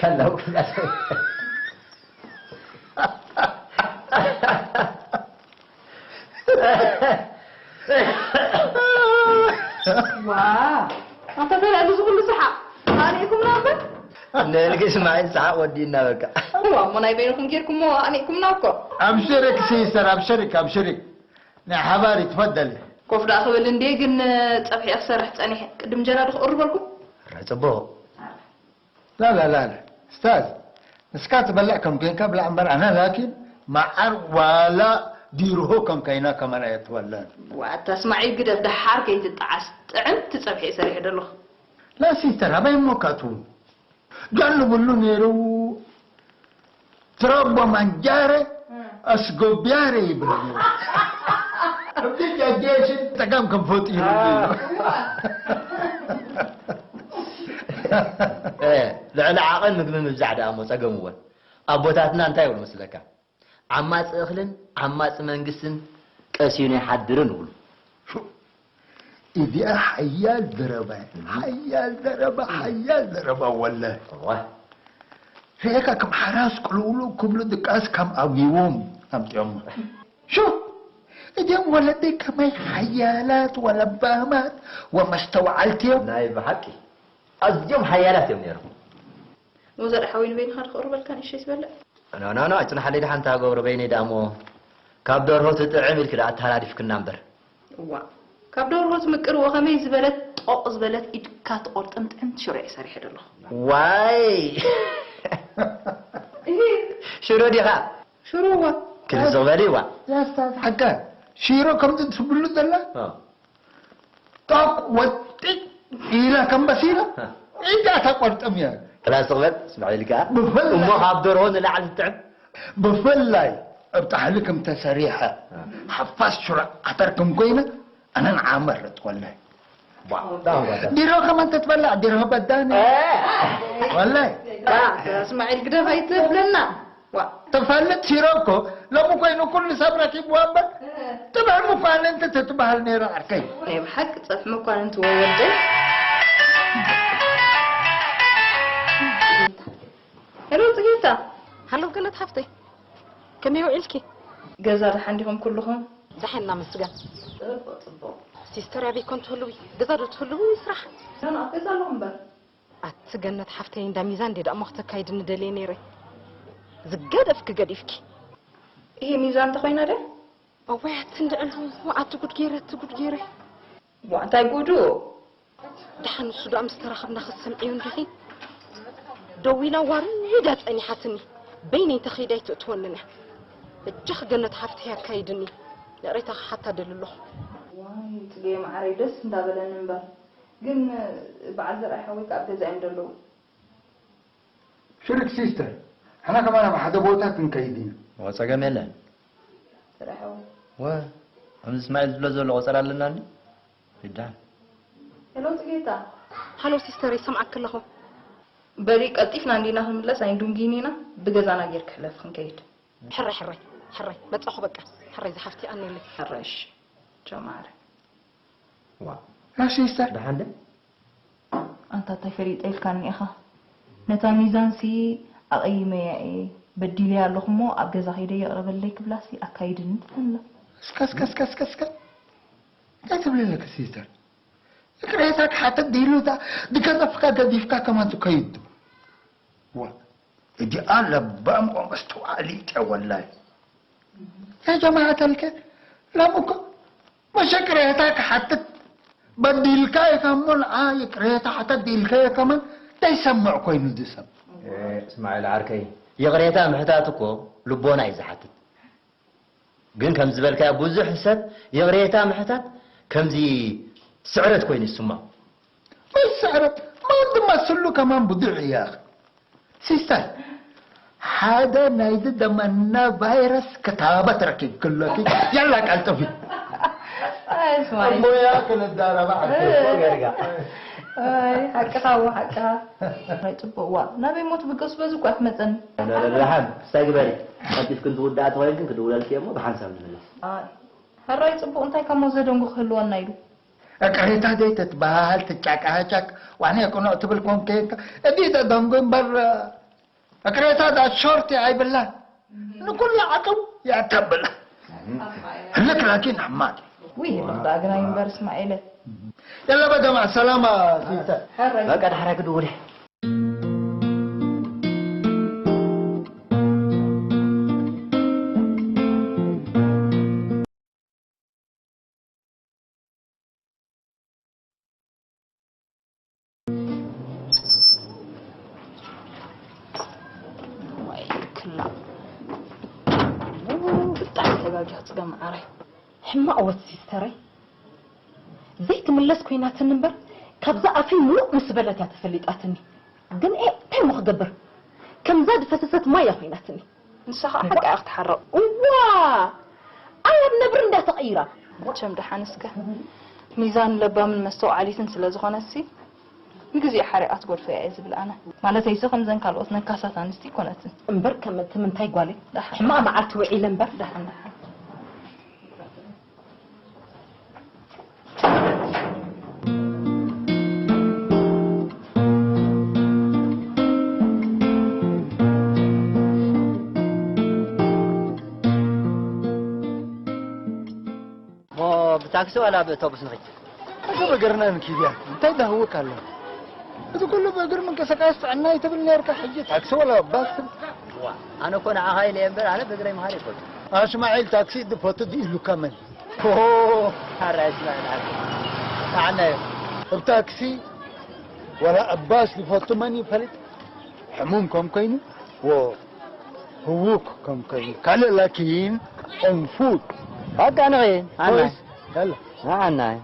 ኣለው። ዋ ኣንታ ተላሉ ዝኹሉ ሰሓቕ ኣኔኩም ናበር ነልጊ እስማዒል ሰሓቕ ወዲእና በቃ። እዋ እሞ ናይ በይንኹም ጌርኩሞ ኣኔኩምና እኮ። ኣብሽርክ ሲስተር ኣብሽርክ ኣብሽርክ ናይ ሓባሪ ትፈደሊ። ኮፍ ደኣ ክብል እንዴ ግን ጸብሒ ክሰርሕ ጸኒሐ ቅድም እንጀራ ዶ ክቕርበልኩም። ረ ጽቡቕ። ላላላላ ስታዝ ንስካ ትበልዕ ከም ኮይንካ ብላዕ እምበር ኣነ ላኪን መዓር ዋላ ዲርሆ ከም ከይና ከማን ኣየትበልዕን። ዋታ እስማዒል ግደፍ ደሓር ከይትጠዓስ ጥዕምቲ ጸብሒ እየ ሰሪሐ ደለኹ። ላ ሲስተር ኣበይ እሞ ካትው ጃን ንብሉ ነይሩ ትረቦ ማንጃረ ኣስጎቢያረ ይብል ነይሩ። ሕጂ ጃጀሽን ጸጋም ከም ፈጢሩ ነይሩ። ልዕሊ ዓቐን ምግቢ ምብዛሕ ደኣ እሞ ጸገም እወ ኣቦታትና እንታይ ይብሉ መስለካ? ዓማጺ እኽልን ዓማጺ መንግስትን ቀሲኑ ይሓድርን ይብሉ። እዚኣ ሓያል ዘረባ እያ። ሓያል ዘረባ ሓያል ዘረባ ወለ። እዋ። ርኤካ ከም ሓራስ ቅልውሉ ክብሉ ድቃስ ከም ኣጊቦም ኣምጢኦም። ሹ እዚኦም ወለደይ ከመይ ሓያላት ወለባማት ወመስተውዓልቲ እዮም። ናይ ብሓቂ ኣዝዮም ሓያላት እዮም ነይሮም። ኖ ዘርኣይ ሓወይ ንበይንኻ ዶ ክቕርበልካ ንእሽተይ ዝበልዕ? ኖ ኖ ኖ ኣይጽናሓለይ ደሓን እታ ገብሮ በይነይ ደኣ እሞ ካብ ደርሆ ትጥዕም ኢልኪ ደኣ ኣተሃላሊፍክና እምበር። እዋእ ካብ ደርሆ ትምቅርዎ ከመይ ዝበለት ጦቕ ዝበለት ኢድካ ትቖርጥም ጥዕምቲ ሽሮ እየ ሰሪሐ ደለኹ። ዋይ ሽሮ ዲኻ? ሽሮ እዋ። ክልስቕ በሊ እዋ። ያስታት ሓካ ሽሮ ከምዚ ትብሉ ዘላ ጦቅ ወጢ ኢላ ከም በሲላ ኢዳ ተቆርጥም እያ። ክላስ ትቕበል እስማዒል ከኣ ብፍላይ እሞ ካብ ደርሆ ንላዕሊ ትጥዕም። ብፍላይ ኣብ ጣሕሊ ከም ተሰሪሐ ሓፋስ ሽሮ ዓተር ከም ኮይነ ኣነ ንዓ መርጥ ወላይ። ዲሮ ከማን ተትበላዕ ዲሮ በዳኒ ወላይ። እስማዒል ግደፍ ኣይትብለና። ዋ ትፈልጥ ሲሮ እኮ ሎሚ ኮይኑ ኩሉ ሰብ ረኪብዋ እምበር ጥብሒ ምኳንንቲ ትትበሃል ነይራ ዓርከይ። ናይ ብሓቂ ጸፍሒ መኳንንቲ ወይ ወደይ። ሄሎ ጽጌታ። ሃሎ ገነት ሓፍተይ ከመይ ውዒልኪ? ገዛ ደሓን ዲኹም ኩልኹም? ደሓን እናመስገን። ጽቡቕ ጽቡቕ። ሲስተር ኣበይ ኮን ትህልዊ? ገዛ ዶ ትህልዊ ስራሕ? ኖ ኖ ኣብ ገዛ ኣለኹ እምበር። ኣቲ ገነት ሓፍተይ እንዳ ሚዛን ድየ ደኣ እሞ ክተካይድኒ ደልየ ነይረ ዝገደፍኪ ገዲፍኪ። እሂ ሚዛን እንተኾይና ድያ? እዋይ ኣቲ እንድዕሉ ኣቲ ጉድ ገይረ ኣቲ ጉድ ገይረ። ዋእ እንታይ ጉዱ? ደሓን ንሱ ደኣ ምስ ተራኸብና ክትሰምዕዮ እንዲኺ። ደዊላ ዋሪዳ ጸኒሓትኒ በይነይ እንተኸይደ ኣይትእትወንን እያ። በጃኺ ገነት ሓፍተይ ኣካይድኒ ይቕሬታ ክሓታ ደሊ ኣለኹ። ዋይ ጽገየ መዓረይ ደስ እንዳበለኒ እምበር። ግን በዓል ዘርኣይ ሓወይ ከኣ ኣብ ገዛ እዮም ዘለዉ። ሽርክ ሲስተር፣ ንሕና ከማን ኣብ ሓደ ቦታ ክንከይድ ኢና። ጸገም የለን። ዘርኣይ ሓወይ። ወ ከምዚ እስማዒል ዝብሎ ዘሎ ቆጸራ ኣለና እንዲ። ይዳ። ሄሎ ጽጌታ። ሃሎ ሲስተር ይሰምዓኪ ኣለኹ። በሊ ቀልጢፍና እንዲና ክንምለስ ኣይንዱንጊን ኢና። ብገዛና ጌርኪ ሕለፊ ክንከይድ። ሕራይ ሕራይ ሕራይ መጻኹ በቃ። ሕራይ ዝሓፍቲ ኣኔለይ። ሕራይ እሺ። ጀማሪ። ዋ ያ ሲስተር ደሓን ደ ኣንታ እንታይ ፈሊጠ ኢልካኒ ኢኻ ነታ ሚዛንሲ ኣቐይመያ እየ በዲለያ ኣለኹ እሞ ኣብ ገዛ ከይደ ይቕረ በለይ ክብላሲ ኣካይድኒ ትብለኒ ኣላ እስከ እስከ እስከ እስከ እስከ እንታይ ትብሊ ኣለኪ ሲስተር ይቅሬታ ክሓተት ድኢሉ እታ ድገዘፍካ ገዲፍካ ከማን ትከይድ ዋ እዚኣ ለባም ቆመ ኣስተውዓሊት እያ ወላሂ። ያ ጀማዓት ኣልከ ላም እኮ መሸ ቅሬታ ክሓትት በዲልካ ኢኻ እሞ ንዓ ይቅሬታ ሕተት ኢልካዮ ከማን ዘይሰምዕ ኮይኑ እዚ ሰብ። እስማዒል ዓርከይ ይቕሬታ ምሕታት እኮ ልቦና እዩ ዝሓትት። ግን ከምዚ ዝበልካዮ ብዙሕ ሰብ ይቕሬታ ምሕታት ከምዚ ስዕረት ኮይኑ ይስምዖ። መን ስዕረት መን ድማ ስሉ ከማን ብዱዕ እያ። ሲስተር ሓደ ናይዚ ደመና ቫይረስ ክታበት ረኪብክሎኪ ያላ ቀልጥፊ። ኣሞያ ክንዳረባ ሓቅኻ ዋ ሓቅኻ ናይ ፅቡቅ ዋ ናበይ ሞት ብገሱ በዚ እኳ ትመፀኒ ደሓን ክሳይ ግበሪ ቀልጢፍክን ትውዳእ ተኮይንክን ክድውለልኪ እሞ ብሓንሳብ ንምለስ ሕራይ ፅቡቅ እንታይ ከሞ ዘደንጉ ክህልወና ኢሉ እቅሬታ ደይ ተትበሃል ትጫቃጫቅ ዋኔ ቅኑዕ ትብል ኮንከ እዲ ተደንጉ እምበር እቅሬታ ዳት ሾርቲ ኣይብላን። ንኩሉ ዓቀው ያተብላ። ህልክ ላኪን አማት። ውይ፣ ብጣ ግና ይንበር እስማኤለ። የለ በደማ ሰላማ ሲተ። በቃ ዳሕራ ክድውል። ወይ ክላ። ብጣዕሚ ተጋጊኻ ጽገም ዓራይ። ሕማቕ ወት ሲስተረይ። ዘይትምለስ ኮይናትኒ እምበር፣ ካብዛ ኣፈይ ሙቕ ምስ በለት እያ ተፈሊጣትኒ። ግን ኤ፣ እንታይ እሞ ክገብር? ከምዛ ዝፈሰሰት ማይ እያ ኮይናትኒ። ንሳ ኸዓ ሓቃ እያ ክትሓርቕ። እዋ! ኣይ ኣብ ነብሪ እንዳ ተቐይራ። መቸም ደሓን እስከ ሚዛን ለባምን መስተውዓሊትን ስለ ዝኾነትሲ፣ ንግዜኡ ሓሪቓ ትጎድፎ እያ እየ ዝብል ኣነ። ማለተይሲ ከምዘን ካልኦት ነካሳት ኣንስቲ ኣይኮነትን። እምበር ከም እቲ ምንታይ ጓለይ? ደሓን። ሕማቕ መዓልቲ ውዒለ እምበር። ደሓን፣ ደሓን። እሞ ብታክሲ ዋላ ብእቶቡስ ንኺድ? እዚ ብእግርና ንኪድ እያ። እንታይ ዳህውክ ኣሎ? እዚ ኩሉ ብእግር ምንቅስቃስ ጥዕና እዩ ትብል ነርካ፣ ሕጂ ታክሲ ዋላ ባስ ትብል? ዋ፣ ኣነ እኮ ንዓኻ ኢለ እየ እምበር፣ ኣነ ብእግረይ ምኻድ ይፈቱ። ኣስማዒል ታክሲ ዝፈቱ ድዩ ኢሉካ መን? ኦ፣ ኣረ ኣስማዒል፣ ኣረ። ንዓና እዩ። ኣብ ታክሲ ዋላ ኣብ ባስ ዝፈቱ መን ይፈልጥ? ሕሙም ከም ኮይኑ፣ ዎ፣ ህውክ ከም ኮይኑ። ካልእ ላኪን ኦንፉት። በቃ ንኺድ፣ ኣና። ወይስ? ያላ። ንዓና እዩ።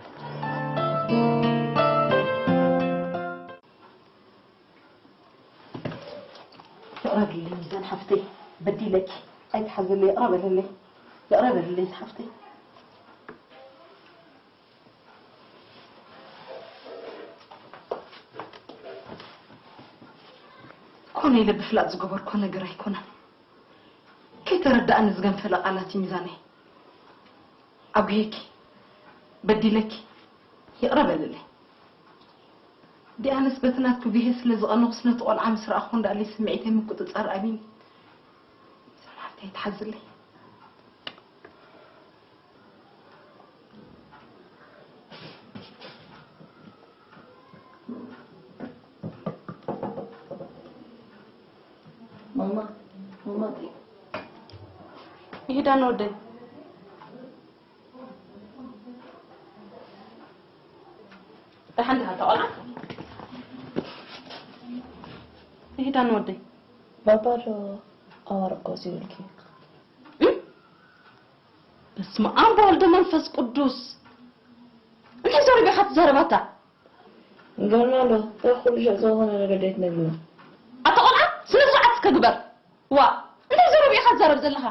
ይቕረ በልልኝ ሚዛን ሓፍተይ፣ በዲለኪ። ኣይትሓዝለይ፣ ይቕረ በልለይ። ይቕረ በልለይ ሓፍተይ። ኮነ ኢለ ብፍላጥ ዝገበርኮ ነገር ኣይኮነን። ከይተረድኣኒ ዝገንፈለ ቃላት እዩ ሚዛነይ። ኣጉሄኪ፣ በዲለኪ፣ ይቕረ በልለይ። ዲኣነስ በቲ ናትኪ ጉሄ ስለ ዝቐነኹስ ነቲ ቆልዓ ምስ ረኣኹ እንዳኣለይ ስምዒተይ ምቁጽጻር ኣቢኒ። ሚዛን ሓፍተይ ኣይትሓዝለይ። ማማ፣ ማማ፣ ጢ- ይሄዳን ወደይ። ደሓን ዲኻ እታ ቆልዓ? ይሄዳን ወደይ። ባባ ዶ ኣዋርቆ ሲብልኪ? እም? በስመ ኣብ ወወልድ መንፈስ ቅዱስ። እንታይ ዘረባ ኢኻ ትዛረብ ኣታ? ንገርና ኣሎ፣ እንታይ ኩሉ ሸቕ ዝኾነ ነገር ደይትነግርና? ኣታ ቆልዓ፣ ስነ ስርዓት እስከ ግበር። ዋ፣ እንታይ ዘረባ ኢኻ ትዛረብ ዘለኻ?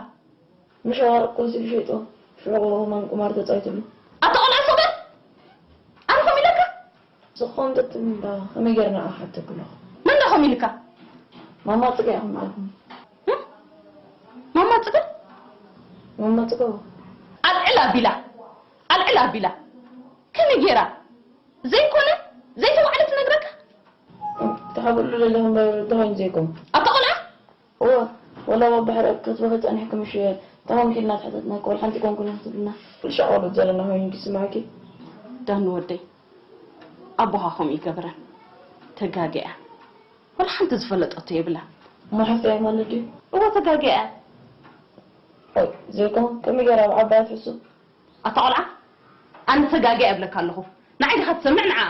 ምሽ ኣዋርቆ ሲሉ ሸይጦ፣ ሽዑ ማን ቁማር ተጻዊትሉ። ኣታ ቆልዓ፣ ስቕ በል። ኣነ ከምኡ ኢለካ? ዝኾን ትትምባ፣ ከመይ ጌርና ኣሓተኩ ኣለኹ? መን ዶ ከምኡ ኢልካ? ማማ ጽገ ኢኹም ዓኹም። እም? ማማ ጽገ? ማማ ጽገ። ኣልዕል ኣቢላ፣ ኣልዕል ኣቢላ። ከመይ ጌራ? ዘይኮነ፣ ዘይተባዕለ ትነግረካ? እም፣ ትሓብእሉ ዘለኹም ዶ ተኾይኑ ዘይኮን? ኣታ ቆልዓ! እወ፣ ወላ ኣብ ባሕሪ ክትበኺ ጸኒሕኪ ምሽ፣ ተኾንኪ ኢልና ተሓተትና፣ እኮ ሓንቲ ኮንኩ ኢና ክትብልና። ኩሉ ሻዕ ቆልዑት ዘለና ኮይኑ ድዩ ዝስምዓኪ? ዳኒ ወደይ፣ ኣቦኻ ከምኡ ይገብረን። ተጋጊያ። ወላ ሓንቲ ዝፈለጠቶ የብላን። እሞ ሓፍተይ ማለት ድዩ? እወ፣ ተጋጊያ። ኦይ፣ ዘይኮን፣ ከመይ ገይራ ኣብ ዓባያ ትሕሱ? ኣታ ቆልዓ፣ ኣነ ተጋጊያ እብለካ ኣለኹ። ንዓይ ዲኻ ትሰምዕ ንዓኣ?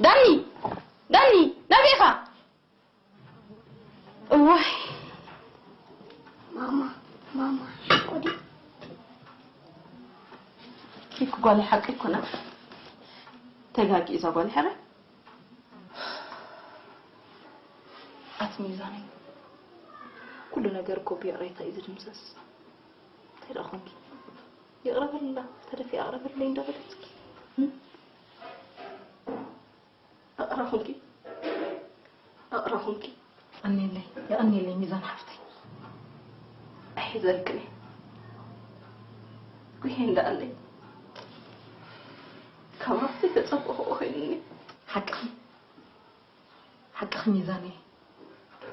ዳኒ! ዳኒ! ናበይ ኢኻ? እዋይ! ማማ፣ ማማ፣ ሓቁ ድዩ? ኪክ ጓል ሓቂ ኣይኮነን። ተጋጊ እዛ ጓል ሕረ። ኣቲ ሚዛነይ፣ ኩሉ ነገር እኮ ብይቕሬታ እዩ ዝድምሰስ። እንታይ ደኣ ኾንኪ? ይቕረ በልላ፣ ተደፊኣ ይቕረ በልለይ እንዳበለትኪ። እም? ኣቕራ ኾንኪ? ኣቕራ ኾንኪ? የቐንየለይ፣ የቐንየለይ ሚዛን ሓፍተይ። ኣይሕዘልክን እየ። ጉሄ እንዳኣለይ። ካብ ራህተይ ተጸብቕኦ ኮይኑኒ። ሓቅኺ። ሓቅኺ ሚዛነይ፣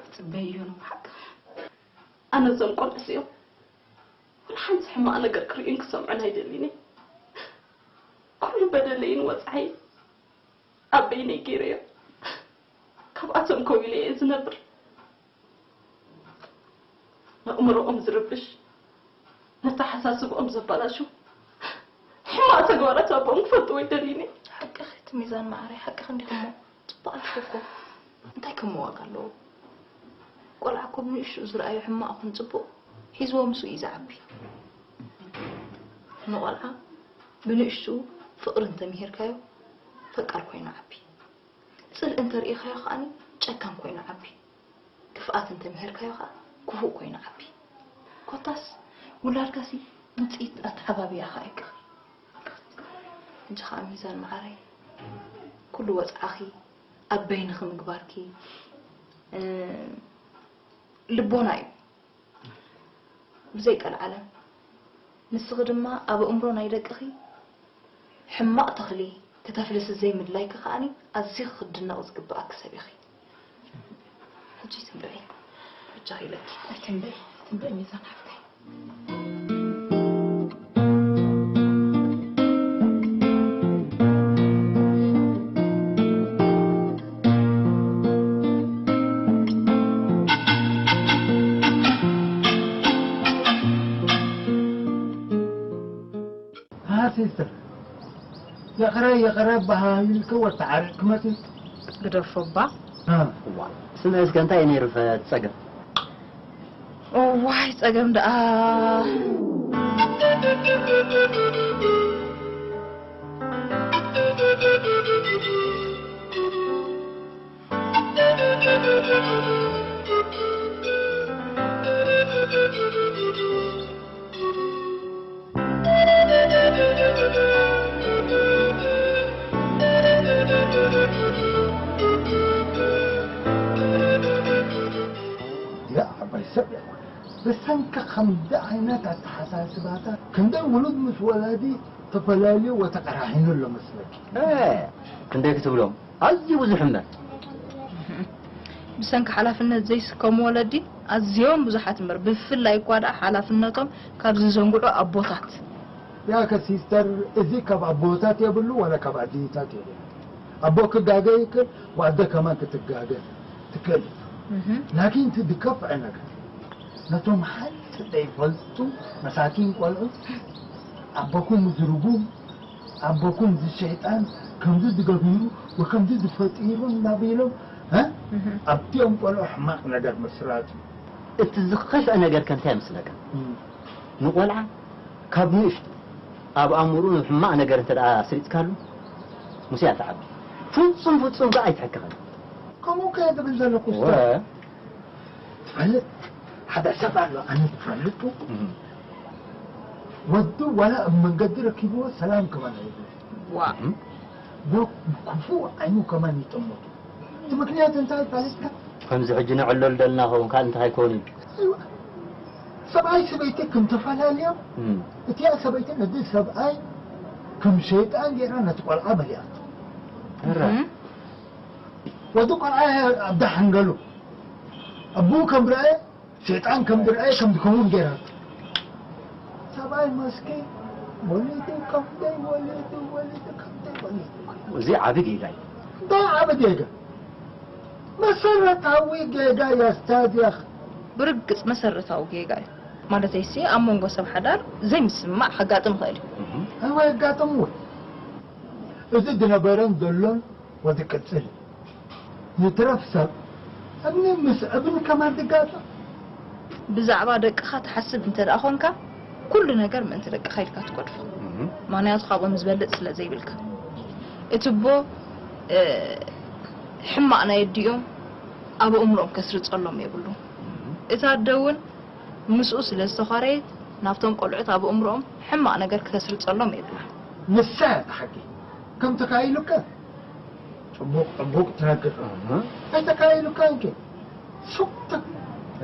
ይጽበይ እዮ እሞ ሓቅኺ። ኣነ እዞም ቆልዑ እዚኦም ወላ ሓንቲ ሕማቕ ነገር ክርእዩን ክሰምዑን ኣይደልን እየ። ኩሉ በደለይን ወጽዓይ ኣብ በይነይ ገይረዮ። ካብኣቶም ከዊለ እየ ዝነብር። ነእምሮኦም ዝርብሽ፣ ነተሓሳስብኦም ዘበላሹ ሕማቕ ተግባራት ኣቦኦም ክፈልጥዎ ኣይደልን እየ። ሓቅኺ እቲ ሚዛን መዓረይ፣ ሓቅኺ እንዲኹሞ። ጽቡቕ ኣልኪ እኮ። እንታይ ከም ዋጋ ኣለዎ? ቆልዓ እኮ ብንእሽትኡ ዝረኣዮ ሕማቕ ይኹን ጽቡቕ ሒዝዎ ምስኡ እዩ ዝዓቢ። ንቆልዓ ብንእሽትኡ ፍቕሪ እንተምሂርካዮ ፈቃር ኮይኑ ዓቢ። ጽልኢ እንተርኢኻዮ ከኣኒ ጨካን ኮይኑ ዓቢ። ክፍኣት እንተምሂርካዮ ከኣ ክፉእ ኮይኑ ዓቢ። ኮታስ ውላድካሲ ውጽኢት ኣተዓባብያኻ እዩ። ሕጂ ከኣ ሚዛን መዓረይ፣ ኩሉ ወጽዓኺ ኣብ በይንኺ ምግባርኪ፣ እ፣ ልቦና እዩ። ብዘይ ቀልዓለም ንስኺ ድማ ኣብ ኣእምሮ ናይ ደቅኺ ሕማቕ ተኽሊ ክተፍልሲ ዘይምድላይኪ ከኣኒ ኣዝዩ ክድነቕ ዝግብኣኪ ሰብ ኢኺ። ሕጂ ትንበዒ፣ በጃኺ ኢለኪ። ኣይትንበዒ፣ ኣይትንበዒ ሚዛን ሓፍተይ። ሃ ሲስተር፣ ይቕረ ይቕረ በሃሊልኪ ወተዓሪቕኪ መፂ። ግደፎ እባ። ሃ። እዋ፣ ስምዒ እስከ እንታይ እዩ ነይሩ ፈ-፣ ጸገም? እዋይ፣ ጸገም ደኣ። ያ ዓባይ ሰብ፣ ብሰንኪ ከምዚ ዓይነት ኣተሓሳስባታት ክንደይ ውሉድ ምስ ወላዲ ተፈላልዩ ወተቐራሒኑ ኣሎ መስለኪ? እ፣ ክንደይ ክትብሎም? ኣዝዩ ብዙሕ እምበር። ብሰንኪ ሓላፍነት ዘይስከሙ ወለዲ ኣዝዮም ብዙሓት እምበር፣ ብፍላይ እኳ ደኣ ሓላፍነቶም ካብ ዝዘንግዑ ኣቦታት። ያከ ሲስተር፣ እዚ ካብ ኣቦታት የብሉ ዋላ ካብ ኣዴታት የብሉ። ኣቦ ክጋገ ይክእል፣ ወኣደ ከማን ክትጋገ ትክእል። እህ። ላኪን እቲ ዝከፍዐ ነገር፣ ነቶም ሓንቲ ዘይፈልጡ መሳኪን ቆልዑ፣ ኣቦኩም ዝርጉም፣ ኣቦኩም ዝሸይጣን፣ ከምዚ ዝገቢሩ ወከምዚ ዝፈጢሩ እናቢሎም፣ እ? እህ። ኣብቲኦም ቆልዑ ሕማቕ ነገር ምስራቱ። እቲ ዝኸፍአ ነገር ከ እንታይ ይመስለካ? እም። ንቆልዓ ካብ ንእሽቱ ኣብ ኣእምሮኡ ሕማቕ ነገር እንተ ደኣ ኣስሪጽካሉ፣ ምስኡ እያ ትዓቢ። ፍጹም፣ ፍጹም ከኣ ኣይትሕከኽን። ከምኡ ከ ዝብል ዘለኹ ወ- ትፈልጥ፣ ሓደ ሰብ ኣሎ፣ ኣነ ዝፈልጡ፣ እም። ወዱ ዋላ ኣብ መንገዲ ረኪብዎ ሰላም ከማን ኣይብሎ። ዋ። እም። ብክፉእ ዓይኑ ከማን ይጠመቱ። እቲ ምክንያት እንታይ ፋለጥካ? ከምዚ ሕጂ ንዕለል ደልና ኸውን ካልእ እንታይ ኮይኑ? ኣይዋ። ሰብኣይ ሰበይቲ ከም ተፈላለዮም፣ እም። እቲኣ ሰበይቲ ነዚ ሰብኣይ ከም ሸይጣን ገይራ ነቲ ቆልዓ መሊኣቶ። እረ። እም። ወዲ ቆልዓ ኣብ ዳሕንገሉ። ኣቦኡ ከም ረኣየ፣ ሸይጣን ከም ዝረኣየ ከም ዝኸውን ገይራቶ። ሰብኣይ መስኪን ወሊዱ ከምደይ ወሊዱ፣ ወሊዱ ከምደይ ወሊዱ። እዚ ዓቢ ጌጋ እዩ። እንታይ ዓቢ ጌጋ? መሰረታዊ ጌጋ የስታዝያኽ። ብርግጽ መሰረታዊ ጌጋ እዩ። ማለተይሲ ኣብ መንጎ ሰብ ሓዳር ዘይምስምማዕ ከጋጥም ይኽእል እዩ። እህ። ኣይዋ የጋጥም እውን። እዚ ዝነበረን ዘሎን ወዲ ቅጽል። ይትረፍ ሰብ እምኒ ምስ እምኒ ከማን ትጋጠም። ብዛዕባ ደቅኻ ትሓስብ እንተ ደኣ ኾንካ፣ ኩሉ ነገር ምእንቲ ደቅኻ ኢልካ ትገድፎ። እህ። ምኽንያቱ ካብኦም ዝበልጽ ስለ ዘይብልካ። እቲ ኣቦ፣ እ፣ ሕማቕ ናይ ኣዲኦም ኣብ ኣእምሮኦም ከስርጸሎም የብሉን። እህ። እታ ኣደ እውን ምስኡ ስለ ዝተዃረየት፣ ናብቶም ቆልዑት ኣብ ኣእምሮኦም ሕማቕ ነገር ክተስርጸሎም የብላን። ንሳ እያ እቲ ሓቂ። ከም ተካኢሉካ ጽቡቕ ጽቡቕ ትነግር። እህ። ኣይተካኢሉካን ከ ሱቕ ትብል።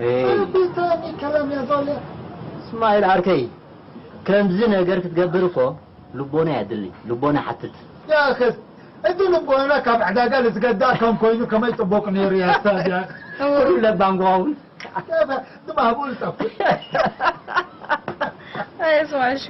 ኤይ። ኣቤት፣ ኣቤት ከላም እያ ዛልያ። እስማኤል ዓርከይ፣ ከምዚ ነገር ክትገብር እኮ ልቦና የድሊ፣ ልቦና ሓትት። ያኸስ እቲ ልቦና ካብ ዕዳጋ ልትገዳ ከም ኮይኑ ከመይ ጽቡቕ ነይሩ እያ ስታድያ። እሞ ለባም ክኸውን። ንባህቡ ልጠፍእ። ኣይስማሽ።